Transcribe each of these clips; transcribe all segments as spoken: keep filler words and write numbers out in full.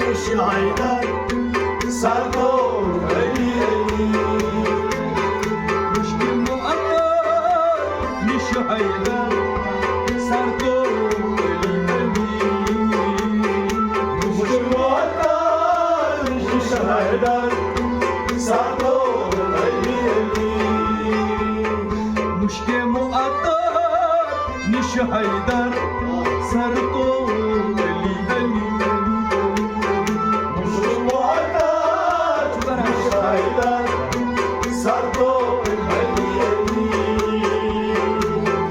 نِش حیدر، سردو علی علی۔ مُشکہِ معطر نِش حیدر، سردو علی علی۔ مُشکہِ معطر نِش حیدر، سردو علی علی۔ مُشکہِ معطر نِش حیدر، سردو علی علی۔ مُشکہِ معطر نِش حیدر، سردو علی علی۔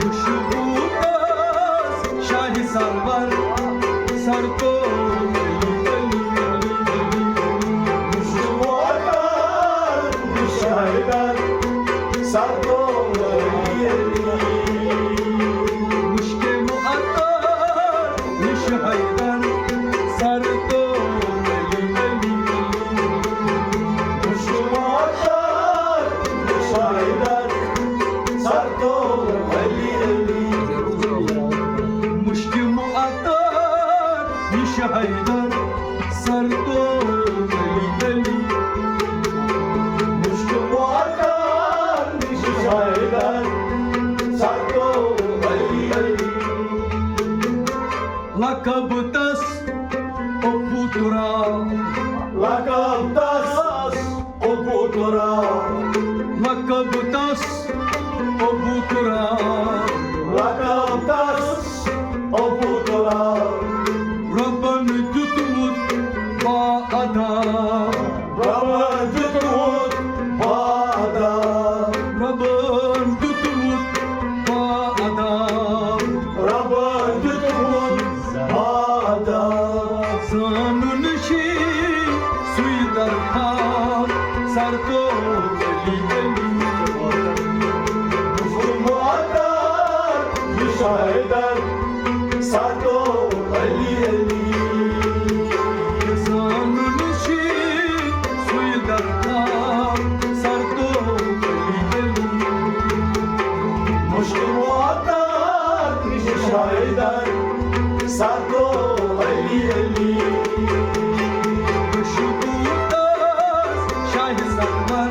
خوشبو تاز شاہ سرور، سردو علی علی۔ مُشکہِ معطر نِش حیدر، سردو علی علی۔ مُشکہِ معطر نِش حیدر، سردو علی علی۔ مُشکہِ معطر نِش حیدر، سردو علی علی۔ مُشکہِ معطر نِش حیدر، سردو علی علی۔ مُشکہِ معطر نِش حیدر، سردو علی علی۔ لقب تس ابو تراب۔ لقب تس ابو تراب۔ لقب تس ابو تراب۔ لقب تس ابو تراب۔ ربن دیُتمُت با ادا۔ ربن دیُتمُت با ادا۔ ربن دیُتمُت با ادا۔ ربن دیُتمُت با ادا۔ زانُن چھُے سُے درخار، سردو علی علی۔ مُشکہِ معطر نِش حیدر، سردو علی علی۔ زانُن چھُے سُے درخار، سردو علی علی۔ مُشکہِ معطر نِش حیدر، سردو علی علی۔ خوشبو تاز شاہ سرور،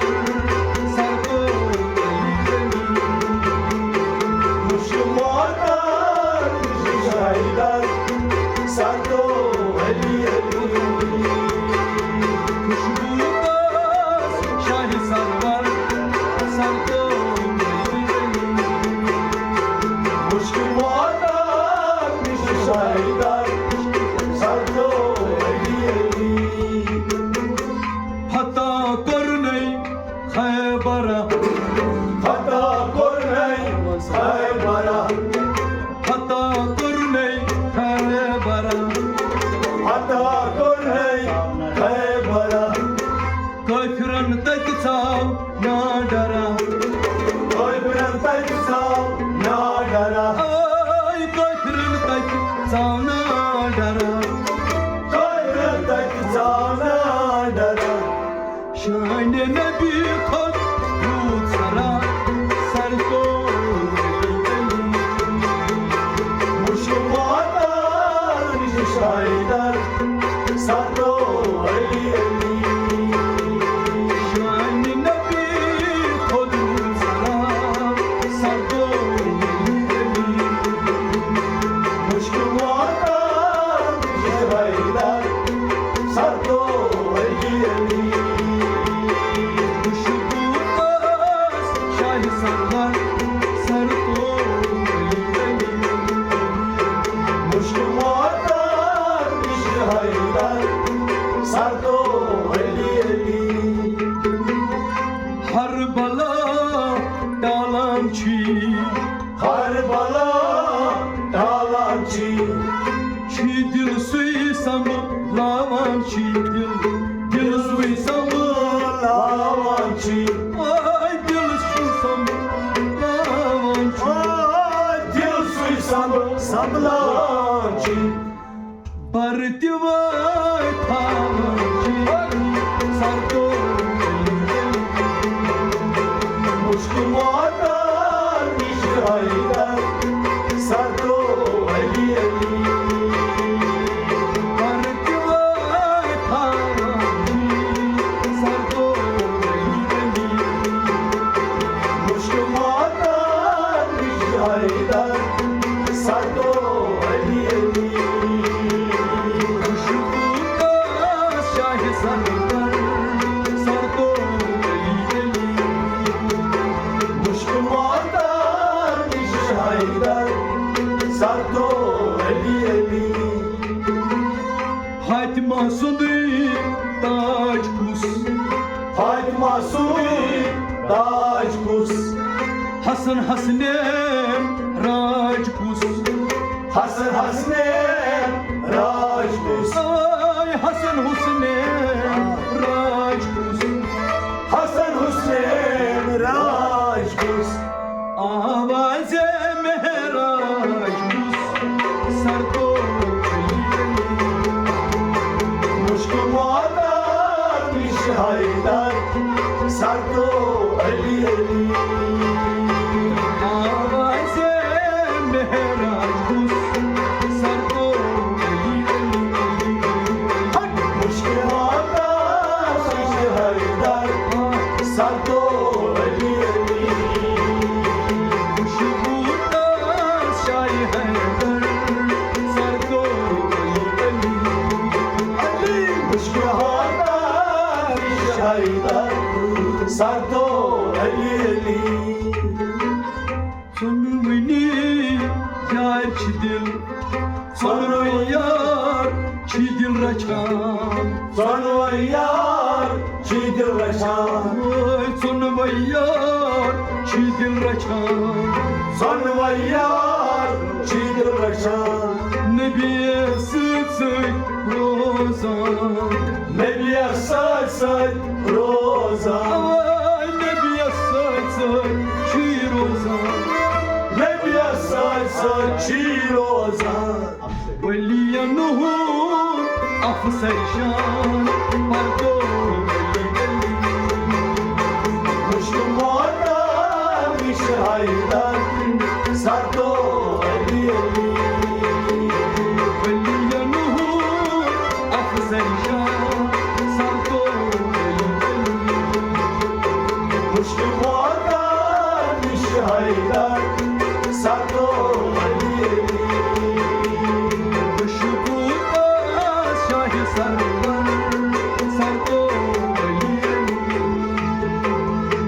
سردو علی علی۔ مُشکہِ معطر نِش حیدر، سردو علی علی۔ خوشبو تاز شاہ سرور، سردو علی علی۔ مُشکہِ معطر نِش حیدر، سردو علی علی۔ فتح کوٚرنَے خیبر۔ فتح کوٚرنَے خیبر۔ فتح کوٚرنَے خیبر۔ فتح کوٚرنَے خیبر۔ کٲفرن تتہِ ژاو نا ڈرا۔ کٲفرن تتہِ ژاو نا ڈرا۔ اے کٲفرن تتہِ ژاو نا ڈرا۔ کٲفرن تتہِ ژاو نا ڈرا۔ شانِ نبی کھوٚت روٗد سرا، سردو علی علی۔ مُشکہِ معطر نِش حیدر، سردو علی علی۔ شانِ نبی کھوٚت روٗد سرا، سردو علی علی۔ مُشکہِ معطر نِش حیدر، سردو علی علی۔ خوشبو تاز شاہ سرور، سردو علی علی۔ مُشکہِ معطر نِش حیدر، سردو علی علی۔ ہر بلا ٹالان چھی۔ ہر بلا ٹالان چھی۔ چھی دِل سُے سنبھلاوان چھی دِل۔ دِل سُے سنبھلاوان چھی۔ اے دِل سُے سنبھلاوان چھی۔ اے دِل سُے سنبھ-، سنبھلاوان چھی۔ پردٕ وٲے تھاوان چھِ سردو۔ مُشکہِ معطر نِش حیدر، سردو علی علی۔ پردٕ وٲے فاطمہ سُنٛدٕے تاج کُس؟ فاطمہ سُنٛدٕے تاج کُس؟ حسن حسنین راج کُس؟ حسن حسنین راج کُس؟ اے حسن حسنین راج کُس؟ حسن حسنین راج کُس؟ آواز معراج کُس؟ سردو علی علی۔ مشک معطر نش حیدر، سردو علی علی۔ آواز معراج کُس؟ سردو علی علی۔ مشک معطر نش حیدر، سردو علی علی۔ خوشبو تاز شاہ حیدر، سردو علی علی۔ علی مشک معطر نش حیدر، سردو علی علی۔ ژۄنوٕنی یار چھِ دِل، ژۄنوَے یار چھِ دِل رچھان۔ ژۄنوَے یار چھِ دِل رچھان۔ اوے ژۄنوَے یار چھِ دِل رچھان۔ ژۄنوَے یار چھِ دِل رچھان۔ نبی سۭتۍ سۭتۍ روزان۔ نبی سۭتۍ سۭتۍ روزان۔ اوے نبی سۭتۍ سۭتۍ چھِ روزان۔ نبی سۭتۍ سۭتۍ چھِ روزان۔ ولیَن ہُنٛد افسر شان، پردو علی علی۔ مشک معطر نش حیدر، سردو علی علی۔ ولیَن ہُنٛد افسر شان، سردو علی علی۔ مشک معطر نش حیدر، سردو علی علی۔ خوشبو تاز شاہ سرور، سردو علی علی۔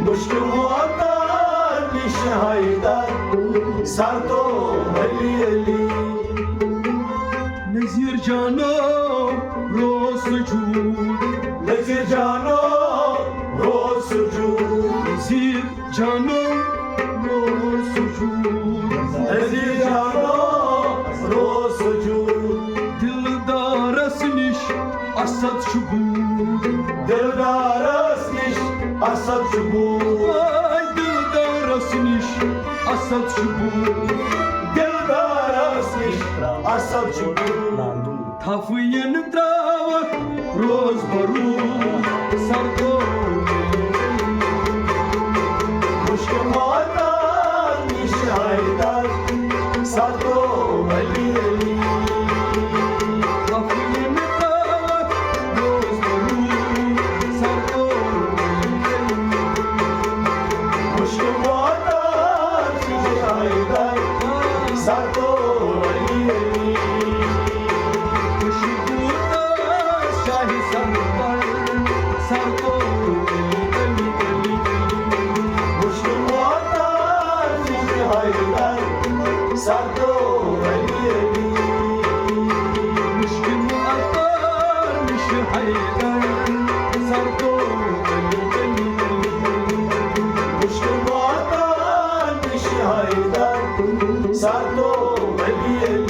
مشک معطر نش حیدر، سردو علی علی۔ نذیر جانو روز سجود۔ نذیر جانو روز سجود۔ نذیر جانو روز سجود۔ نذیر جانو روز سجود۔ دلدارس نش اسد چھُ بوٗد۔ دلدارس نش اسد چھُ بوٗد۔ اے دلدارس نش اسد چھُ بوٗد۔ دلدارس نش اسد چھُ بوٗد۔ تھپھ یِن تراوکھ روز بروز، سردو علی علی۔ مشک معطر نش حیدر، سردو علی علی۔ تھپھ یِن تراوکھ روز بروز، سردو علی علی۔ مشک معطر نش حیدر، سردو علی علی۔ خوشبو تاز شاہ سرور، سردو علی علی۔ مشک معطر نش حیدر، سردو علی علی۔ مشک معطر نش حیدر، سردو علی علی۔ مشک معطر نش حیدر، سردو علی علی۔